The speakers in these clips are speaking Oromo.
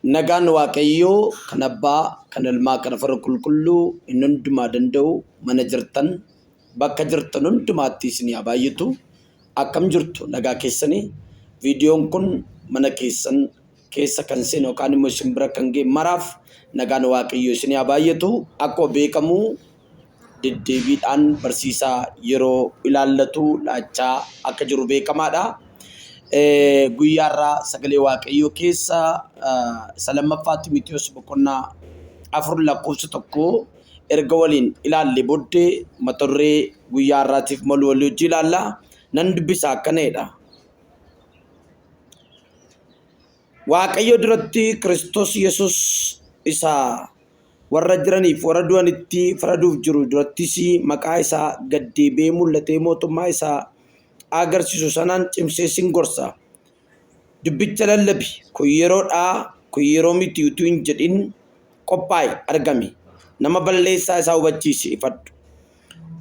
Nagaan Waaqayyoo kan Abbaa, kan Ilmaa, kan Hafuura Qulqulluu inni hundumaa danda'u mana jirtan bakka jirtan hundumaatti isinii haa baay'atu. Akkam jirtu nagaa keessanii? Viidiyoon kun mana keessan keessa kan seenu yookaan immoo isin bira kan ga'e maraaf nagaan Waaqayyoo isinii haa baay'atu. Akkuma beekamu deddeebiidhaan barsiisaa yeroo ilaallatu laachaa akka jiru beekamaadha. Guyyaa irraa sagalee Waaqayyoo keessa isa lammaffaa Ximitiyoos boqonnaa 4 lakkoofsa 1 erga waliin ilaalle booddee mata duree guyyaa har'aatiif malu walii wajjin ilaalla. Nan dubbisa akkana jedha. Waaqayyo duratti Kiristoos Yesuus isa warra jiraniif warra du'anitti faraduuf jiru durattis maqaa isaa gad deebi'ee mul'atee mootummaa isaa agarsiisu sanaan cimsee sin gorsa. Dubbicha lallabi, kun yeroodha, kun yeroo miti utuu hin jedhin qophaa'i, argami. Nama balleessaa isaa hubachiisi, ifadhu.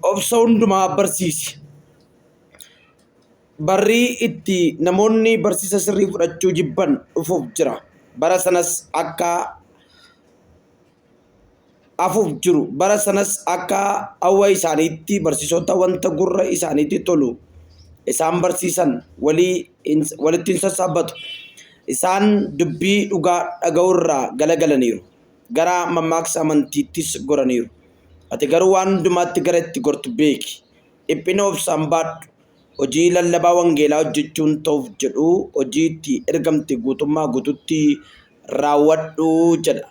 Obsa hundumaa barsiisi. Barri itti namoonni barsiisa sirrii fudhachuu jibban dhufuuf jira. Bara sanas akka hafuuf jiru. Bara sanas akka hawwa isaaniitti barsiisota wanta gurra isaaniitti tolu isaan barsiisan walitti hin sassaabbatu. Isaan dubbii dhugaa dhaga'uu irraa galagalaniiru. Gara mammaaksa amantiittis goraniiru. Ati garuu waan hundumaatti gara itti gortu beeki. Dhiphina obsaan baadhu. Hojii lallabaa wangeelaa hojjechuun ta'uuf jedhu hojii itti ergamte guutummaa guututti raawwadhu jedha.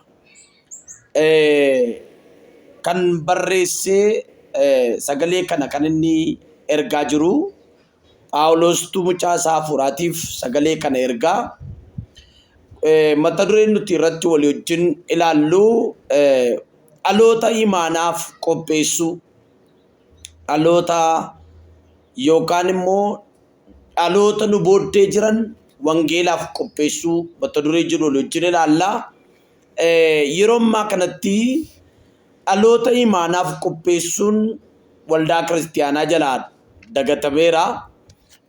Kan barreesse sagalee kana kan inni ergaa jiru Phaawulostu mucaa isaa hafuuraatiif sagalee kana ergaa. Mata dureen nuti irratti walii wajjin ilaallu dhaloota imaanaaf qopheessuu. Dhaloota yookaan immoo dhaloota nu booddee jiran wangeelaaf qopheessuu mata duree jedhu walii wajjin ilaalla. Yeroo ammaa kanatti dhaloota imaanaaf qopheessuun waldaa kiristiyaanaa jalaa dagatameera.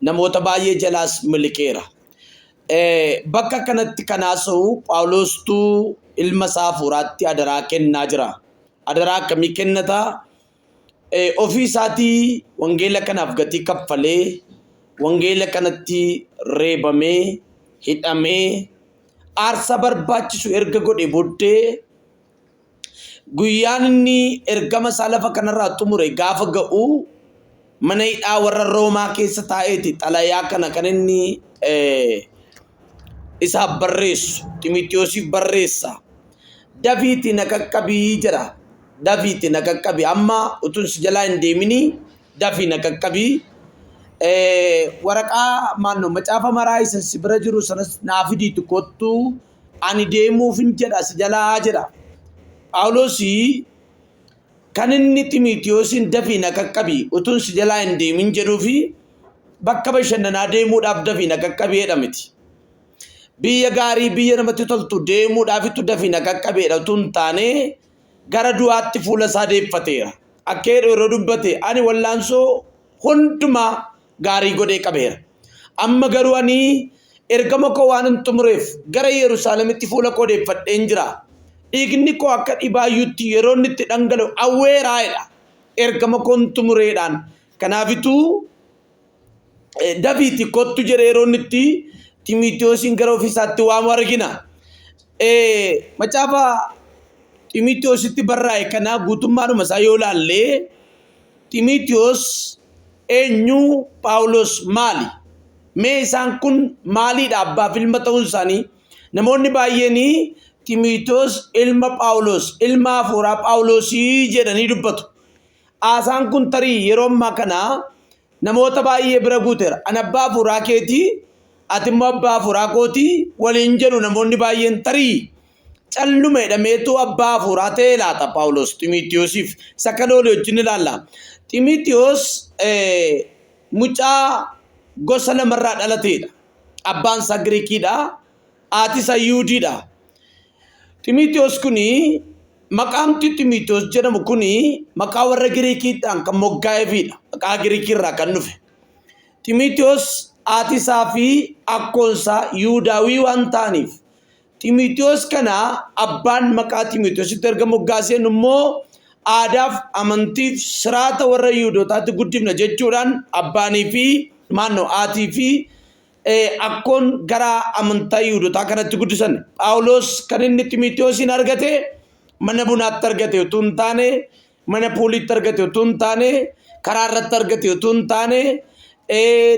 Namoota baay'ee jalaas miliqeera. Bakka kanatti kan haasa'u Phaawuloostuu ilma isaa hafuuraatti adaraa kennaa jira. Adaraa akkamii kennata? Ofii isaatii wangeela kanaaf gatii kaffalee, wangeela kanatti reebamee, hidhamee, aarsaa barbaachisu erga godhee booddee guyyaan inni ergama isaa lafa kanarraa xumure gaafa ga'u mana hidhaa warra Roomaa keessa taa'eeti xalayaa kana kan inni isaaf barreessu Ximitiyoosiif barreessa. Dafiitii na qaqqabii jedha. Dafiitii na qaqqabi amma utuun si jalaa hin deeminii dafii na qaqqabii. Waraqaa maannoo macaafa maraa isa si bira jiru sanas naa fidiitu kottu ani deemuufin jedha si jalaa jedha. Phaawuloosii kan inni Ximitiyoosiin dafii na qaqqabi utuun si jalaa hin deemin jedhuufi bakka bashannanaa deemuudhaaf dafii na qaqqabi jedha miti. Biyya gaarii biyya namatti toltu deemuudhaafittu dafii na qaqqabi jedha utuu hin taane gara du'aatti fuula isaa deeffateera. Akka jedhu yeroo dubbate ani wallaansoo hundumaa gaarii godhee qabeera. Amma garuu ani ergama koo waan hin xumureef gara Yerusaalemitti fuula koo deeffadheen jira. Dhiigni koo akka dhibaayyuutti yeroo inni itti dhangala'u awweeraa jedha. Ergama koo hin xumureedhaan. Kanaafituu dafiitti kottu jedhee yeroo inni itti Ximitiyoosiin gara ofii isaatti waamu argina. Macaafa Ximitiyoositti barraa'e kana guutummaadhuma isaa yoo ilaalle Ximitiyoos eenyu? Phaawulos maali? Mee isaan kun maaliidha abbaaf ilma ta'uun isaanii? Namoonni baay'een Ximitiyoos ilma Phaawulos, ilma hafuuraa Phaawulosii jedhanii dubbatu. Haasaan kun tarii yeroo ammaa kana namoota baay'ee bira guuteera. Ani abbaa hafuuraa keetii, ati immoo abbaa hafuuraa kootii waliin jedhu namoonni baay'een tarii calluma jedhameetu abbaa hafuuraa ta'ee laata Phaawulos Ximiitiyoosiif. Isa kana olii wajjin ilaalla. Ximiitiyoos mucaa gosa lamarraa dhalateedha. Abbaan isaa Giriikiidha, haati isaa Yihudiidha. Ximiitiyoos kuni maqaamti Ximiitiyoos jedhamu kuni maqaa warra Giriikiidhaan kan moggaa'eefiidha. Maqaa Giriikii irraa kan dhufe. Ximiitiyoos haati isaa fi akkoon isaa Yihudaawii waan ta'aniif Ximitiyoos kana abbaan maqaa Ximitiyoositti erga moggaaseen immoo aadaaf amantiif siraata warra Yihuudootaatti guddifna jechuudhaan abbaanii fi maannoo haatii fi akkoon gara amantaa Yihuudootaa kanatti guddisan. Phaawulos kan inni Ximitiyoosiin argate mana bunaatti argate utuu hin taane, mana puuliitti argate utuu hin taane, karaa irratti argate utuu hin taane,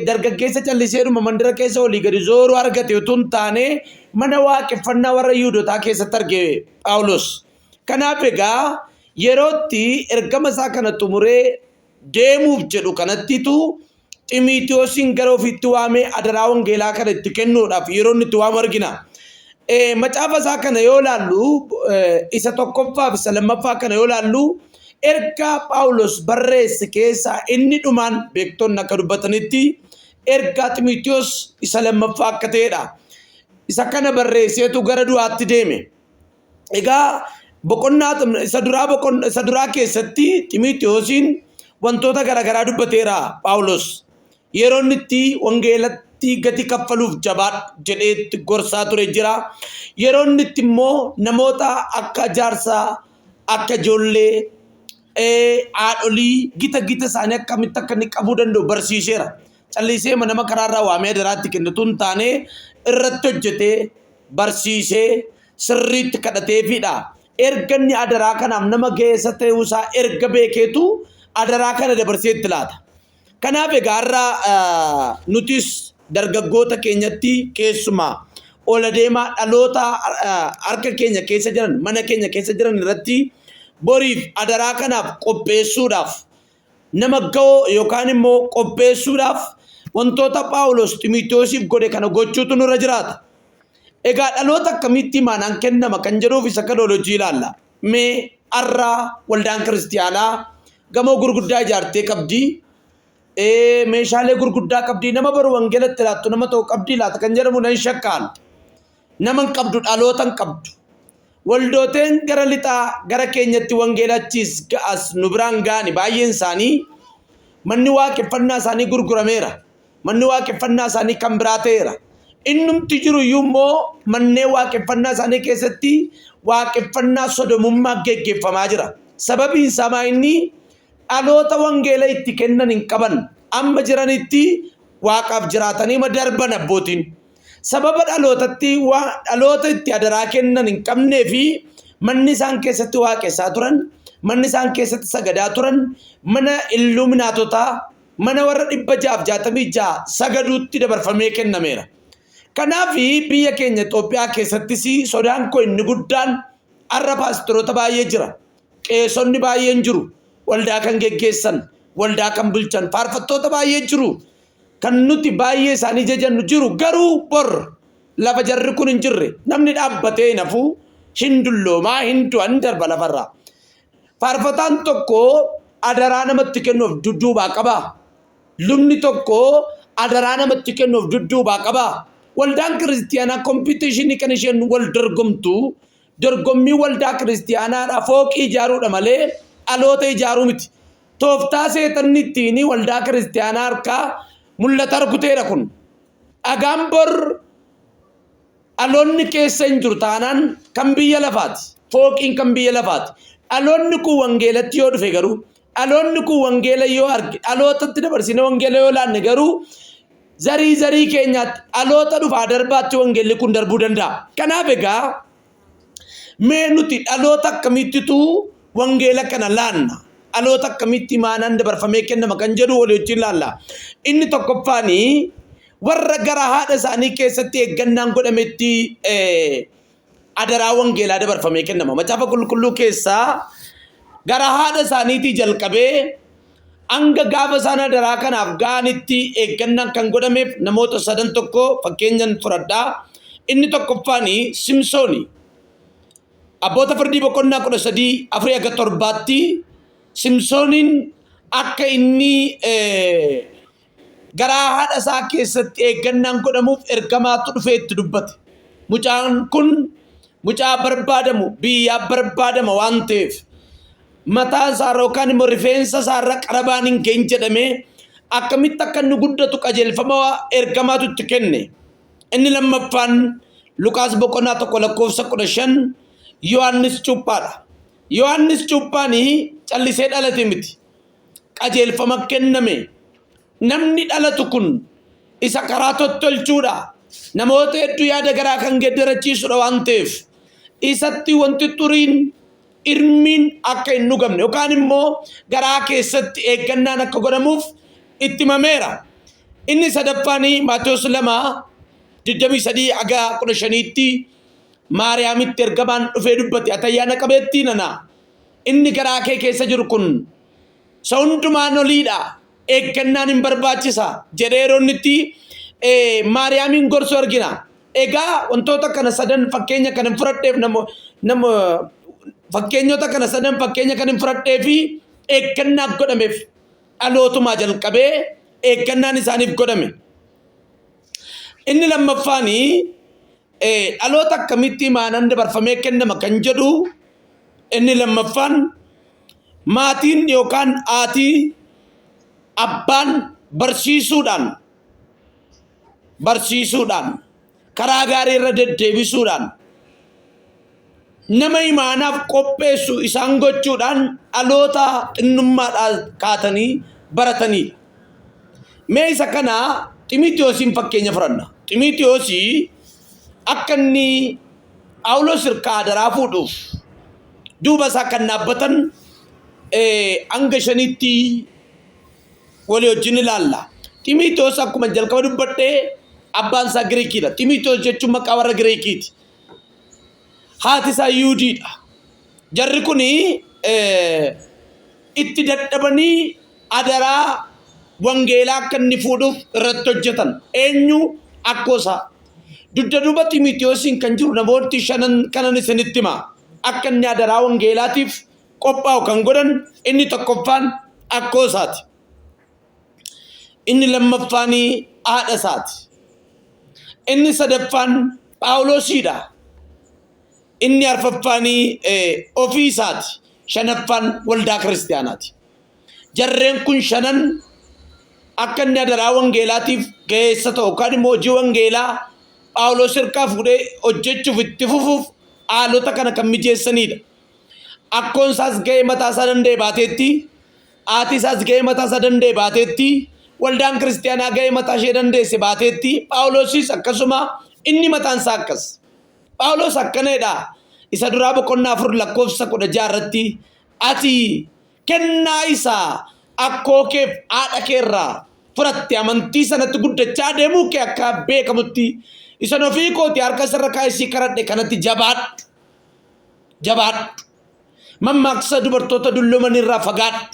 dargaggeessa calliseedhuma mandara keessa olii gadi zooruu argate utuu hin taane, mana waaqeffannaa warra Yihuudootaa keessatti arge Phaawulos. Kanaaf egaa yerootti ergama isaa kana xumuree deemuuf jedhu kanattitu Ximiitiyoosiin gara ofiitti waamee adaraa wangeelaa kana itti kennuudhaaf yeroo inni itti waamu argina. Macaafa isaa kana yoo ilaallu, isa tokkoffaa fi isa lammaffaa kana yoo ilaallu, ergaa Phaawulos barreesse keessaa inni dhumaan beektonni akka dubbatanitti ergaa Ximiitiyoos isa lammaffaa akka ta'edha. Isa kana barreesseetu gara du'aatti deeme. Egaa boqonnaa isa duraa isa duraa keessatti Ximiitiyoosiin wantoota garaagaraa dubbateera Phaawulos. Yeroo inni itti wangeelatti gati kaffaluuf jabaadhu jedhee gorsaa ture jira. Yeroo inni itti immoo namoota akka jaarsaa, akka ijoollee, haadholii gita gita isaanii akkamitti akka inni qabuu danda'u barsiiseera. Callisee nama karaarraa waamee adaraatti kennitu hin taane, irratti hojjetee barsiisee sirriitti kadhateefidha. Erga inni adaraa kanaaf nama ga'eessa ta'uusaa erga beekeetu adaraa kana dabarsee itti laata. Kanaaf egaa har'a nutis dargaggoota keenyatti, keessumaa ol adeemaa dhaloota harka keenya keessa jiran, mana keenya keessa jiran irratti boriif adaraa kanaaf qopheessuudhaaf, nama ga'oo yookaan immoo qopheessuudhaaf wantoota Phaawulos Ximitewoosiif godhe kana gochuutu nurra jiraata. Egaa dhaloota akkamitti imaanaan kennama kan jedhuuf isa kana hojii ilaalla. Mee har'a waldaan kiristiyaanaa gamoo gurguddaa ijaartee qabdi. Meeshaalee gurguddaa qabdi. Nama baru wangeela itti laattu nama ta'u qabdii laata kan jedhamu nan shakkaan. Nama hin qabdu, dhaloota hin qabdu. Waldooteen gara lixaa gara keenyatti wangeela achiis ga'as nu biraan ga'ani baay'een isaanii manni waaqeffannaa isaanii gurgurameera. Manni waaqeffannaa isaanii kan biraa ta'eera. Innumti jiru iyyuu immoo manneen waaqeffannaa isaanii keessatti waaqeffannaa sodomummaa geggeeffamaa jira. Sababiin isaa maa inni dhaloota wangeela itti kennan hin qaban. Amma jiranitti waaqaaf jiraatanii ma darban abbootiin. Sababa dhalootatti dhaloota itti adaraa kennan hin qabnee fi manni isaan keessatti waaqessaa turan, manni isaan keessatti sagadaa turan, mana illuminaatotaa, mana warra 666 sagaduutti dabarfamee kennameera. Kanaaf biyya keenya Itoophiyaa keessattis sodaan koo inni guddaan har'a paasteroota baay'ee jira. Qeesonni baay'een jiru. Waldaa kan geggeessan, waldaa kan bulchan, faarfattoota baay'ee jiru. Kan nuti baay'ee isaanii jajannu jiru. Garuu bor lafa jarri kun hin jirre namni dhaabbatee hin hafu, hin dulloomaa, hin du'a, hin darba lafarraa. Faarfataan tokko adaraa namatti kennuuf dudduubaa qabaa? Lubni tokko adaraa namatti kennuuf dudduubaa qabaa? Waldaan kiristiyaanaa competition kan isheen wal dorgomtu, dorgommii waldaa kiristiyaanaadha fooqii ijaaruudha malee dhaloota ijaaruu miti. Tooftaa seexanni ittiin waldaa kiristiyaanaa harkaa mul'ata rukuteedha kun. Dhagaan bor dhaloonni keessa hin jiru taanaan kan biyya lafaati. Fooqiin kan biyya lafaati. Dhaloonni kun wangeelatti yoo dhufe garuu, dhaloonni kun wangeela yoo arge, dhalootatti dabarsine wangeela yoo laanne garuu, zarii zarii keenyaatti, dhaloota dhufaa darbaatti wangeelli kun darbuu danda'a. Kanaaf egaa mee nuti dhaloota akkamiittitu wangeela kana laanna? Dhaloota akkamitti imaanaan dabarfamee kennama kan jedhu walii wajjin laalla. Inni tokkoffaanii warra gara haadha isaanii keessatti eeggannaan godhametti adaraa wangeelaa dabarfamee kennama. Macaafa qulqulluu keessaa gara haadha isaaniitii jalqabee hanga gaafa isaan adaraa kanaaf ga'anitti eeggannaan kan godhameef namoota sadan tokko fakkeenyan fudhadhaa. Inni tokkoffaan Simsooni. Abboota firdii boqonnaa 13 4 haga 7tti Simsooniin akka inni garaa haadha isaa keessatti eeggannaan godhamuuf ergamaatu dhufee itti dubbate. Mucaan kun mucaa barbaadamu, biyyaaf barbaadama waan ta'eef mataa isaarra yookaan immoo rifeensa isaarra qarabaan hin ga'in jedhamee akkamitti akka inni guddatu qajeelfama ergamaatu itti kenne. Inni lammaffaan Luqaas boqonnaa 1 lakkoofsa 15 Yohaannis Cuuphaadha. Yohaannis Cuuphaan callisee dhalate miti. Qajeelfama kenname. Namni dhalatu kun isa karaa tottolchuudha. Namoota hedduu yaada garaa kan geeddarachiisudha waan ta'eef isatti wanti xuriin irmiin akka hin dhugamne yookaan immoo garaa keessatti eeggannaan akka godhamuuf itti himameera. Inni sadaffaan Maatewos 2 23 haga 15tti Maariyaamitti ergamaan dhufee dubbate, ati ayyaana qabeettii nana, inni garaa kee keessa jiru kun isa hundumaan oliidha, eeggannaan hin barbaachisa jedhee yeroo inni itti Maariyaamiin gorsu argina. Egaa wantoota kana sadan fakkeenya kan hin fudhadheef namo namo fakkeenyota kana sadan fakkeenya kan hin fudhadhee fi eeggannaaf godhameef dhalootumaa jalqabee eeggannaan isaaniif godhame. Inni lammaffaan dhaloota akkamitti imaanaan dabarfamee kennama kan jedhu inni lammaffaan maatiin yookaan haatii abbaan barsiisuudhaan barsiisuudhaan karaa gaarii irra deddeebisuudhaan nama imaanaaf qopheessu isaan gochuudhaan dhaloota xinnummaadhaa kaatanii barataniidha. Mee isa kana Ximitiyoosiin fakkeenya fudhanna. Ximitiyoosii akka inni Phaawulos hirkaa adaraa fuudhuuf duuba isaa kan dhaabbatan hanga shanitti walii wajjin ilaalla. Ximitiyoos akkuma jalqaba dubbadhee abbaan isaa Giriikiidha. Ximitiyoos jechuun maqaa warra Giriikiiti. Haati isaa Yihudiidha. Jarri kun itti dadhabanii adaraa wangeelaa akka inni fuudhuuf irratti hojjetan. Eenyu? Akkoo isaa. Dugda duuba Ximitiyoosiin kan jiru namooti shanan kanan isinitti hima. Akka inni adaraa wangeelaatiif qophaa'u kan godhan inni tokkoffaan akkoo isaati. Inni lammaffaan haadha isaati. Inni sadaffaan Phaawulosiidha. Inni arfaffaan ofii isaati. Shanaffaan waldaa kiristiyaanaati. Jarreen kun shanan akka inni adaraa wangeelaatiif ga'eessa ta'u yookaan immoo hojii wangeelaa Phaawulos hirkaa fuudhee hojjechuuf itti fufuuf haalota kana kan mijeessanidha. Akkoon isaas ga'ee mataa isaa danda'e baateetti, haati isaas ga'ee mataa isaa danda'e baateetti, waldaan kiristiyaanaa ga'ee mataa ishee dandeesse baateetti, Phaawulosis akkasuma inni mataan isaa akkas. Phaawulos akkana jedha isa duraa boqonnaa 4 lakkoofsa 16 irratti ati kennaa isaa akkoo keef haadha kee irraa fudhatte amantii sanatti guddachaa deemuu kee akka beekamutti isan ofii kooti harka isarra kaa'ee sii kadhadhe kanatti jabaadhu. Jabaadhu. Mammaaksa dubartoota dulloman irraa fagaadhu.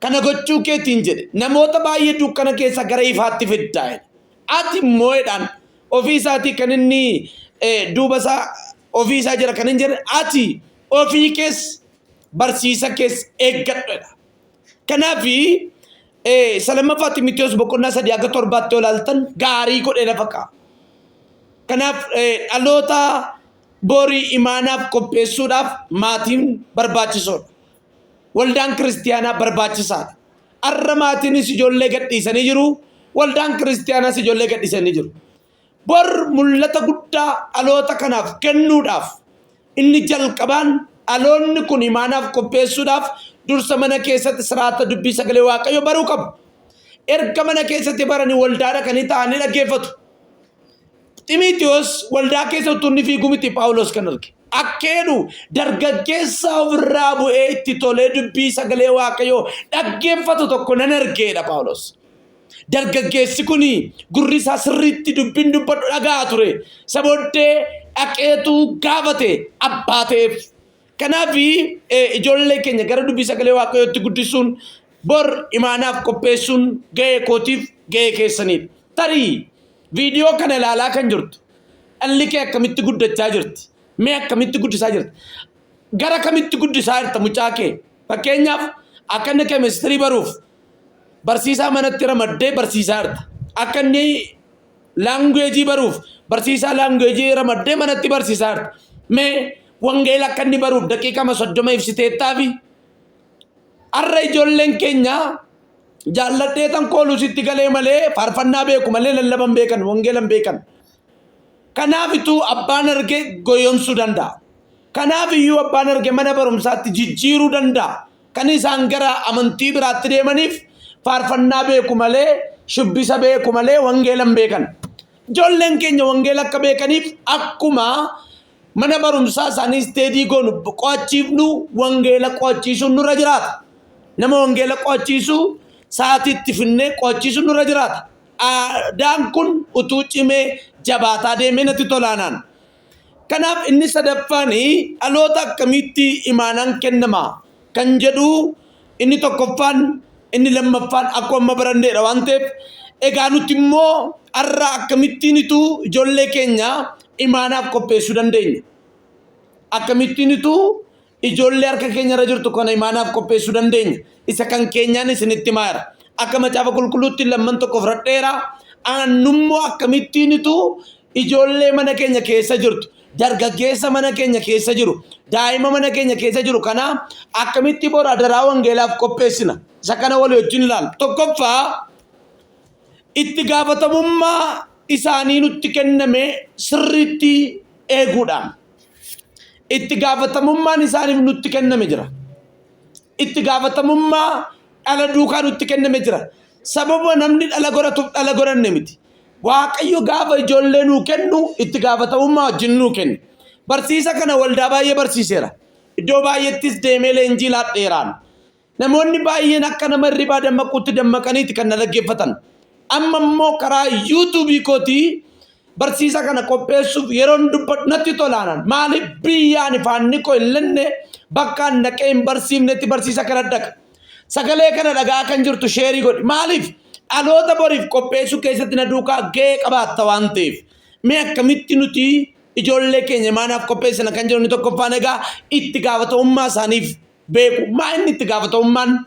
Kana gochuu keetiin jedhe namoota baay'ee dukkana keessa gara ifaatti fiddaa jedhe. Ati immoo jedhaan ofii isaatii kan inni duuba isaa ofii isaa jira kan hin jedhe ati ofii kees barsiisa kees eeggadhu jedha. Kanaaf isa lammaffaa Ximitewoos boqonnaa 3 haga 7tti yoo ilaaltan gaarii godhee lafa kaa'a. Kanaaf dhaloota borii imaanaaf qopheessuudhaaf maatiin barbaachisoodha. Waldaan kiristiyaanaa barbaachisaadha. Har'a maatiinis ijoollee gadhiisanii jiru. Waldaan kiristiyaanaas ijoollee gadhiisanii jiru. Bor mul'ata guddaa dhaloota kanaaf kennuudhaaf inni jalqabaan dhaloonni kun imaanaaf qopheessuudhaaf dursa mana keessatti siraata dubbii sagalee Waaqayyo baruu qabu. Erga mana keessatti baranii waldaa dhaqanii taa'anii dhaggeeffatu. Ximiitiyoos waldaa keessa utuu inni fiiguu miti Phaawulos kan arge. Akka jedhu dargaggeessa ofirraa bu'ee itti tolee dubbii sagalee Waaqayyoo dhaggeeffatu tokko nan argeedha Phaawulos. Dargaggeessi kun gurri isaa sirriitti dubbiin dubbadhu dhaga'a ture. Isa booddee dhaqeetu gaafate abbaa ta'eef. Kanaaf ijoollee keenya gara dubbii sagalee Waaqayyootti guddisuun bor imaanaaf qopheessuun ga'ee kootiif ga'ee keessaniidha. Tarii viidiyoo kana ilaalaa kan jirtu dhalli kee akkamitti guddachaa jirti? Mee akkamitti guddisaa jirti? Gara kamitti guddisaa jirta mucaa kee? Fakkeenyaaf akka inni keemistirii baruuf barsiisaa manatti ramaddee barsiisaa jirta. Akka inni laanguweejii baruuf barsiisaa laanguweejii ramaddee manatti barsiisaa jirta. Mee wangeela akka inni baruuf daqiiqama 30 ibsiteettaafi? Har'a ijoolleen keenya jaalladhee tan kooluu sitti galee malee faarfannaa beeku malee lallaban beekan wangeela hin beekan. Kanaafituu abbaan arge goyomsuu danda'a. Kanaaf iyyuu abbaan arge mana barumsaatti jijjiiruu danda'a. Kan isaan gara amantii biraatti deemaniif faarfannaa beeku malee, shubbisa beeku malee wangeela hin beekan. Ijoolleen keenya wangeela akka beekaniif akkuma mana barumsaa isaanii isteedii goonu qo'achiifnu wangeela qo'achiisuun nurra jiraata. Nama wangeela qo'achiisu sa'aatii itti finnee qo'achiisuun nurra jiraata. Aadaan kun utuu cimee jabaataa deemee natti tolaanaan. Kanaaf inni sadaffaan dhaloota akkamiitti imaanaan kennama kan jedhu inni tokkoffaan inni lammaffaan akkuma amma baranneedha waan ta'eef egaa nuti immoo har'a akkamittiinitu ijoollee keenya imaanaaf qopheessuu dandeenya. Akkamittiinitu ijoollee harka keenya irra jirtu kana imaanaaf qopheessuu dandeenya. Isa kan keenyaan isinitti himaa jira. Akka macaafa qulqulluutti lamman tokko fudhadheera. Aannummoo akkamittiinitu ijoollee mana keenya keessa jirtu, dargaggeessa mana keenya keessa jiru, daa'ima mana keenya keessa jiru kana akkamitti bor adaraa wangeelaaf qopheessina. Isa kana walii wajjin ilaalla. Tokkoffaa itti gaafatamummaa isaanii nutti kenname sirriitti eeguudhaan. Itti gaafatamummaan isaaniif nutti kenname jira. Itti gaafatamummaa dhala duukaa nutti kenname jira. Sababa namni dhala godhatuuf dhala godhanne miti. Waaqayyo gaafa ijoollee nuu kennu itti gaafatamummaa wajjin nuu kenne. Barsiisa kana waldaa baay'ee barsiiseera. Iddoo baay'eettis deemee leenjii laadheeraan. Namoonni baay'een akka nama hirribaa dammaquutti dammaqaniiti kan na dhaggeeffatan. Amma immoo karaa yuutuubii kootii barsiisa kana qopheessuuf yeroon dubbadhu natti tolaanaan. Maaliif biyyaan ifaanni koo hin lenne bakka an dhaqee hin barsiifnetti barsiisa kana dhaqa. Sagalee kana dhagaa kan jirtu sheerii godhi. Maaliif dhaloota boriif qopheessuu keessatti na duukaa gahee qabaatta waan ta'eef. Mee akkamitti nuti ijoollee keenya imaanaaf qopheessina kan jedhu inni tokkoffaan egaa itti gaafatamummaa isaaniif beeku. Maa inni itti gaafatamummaan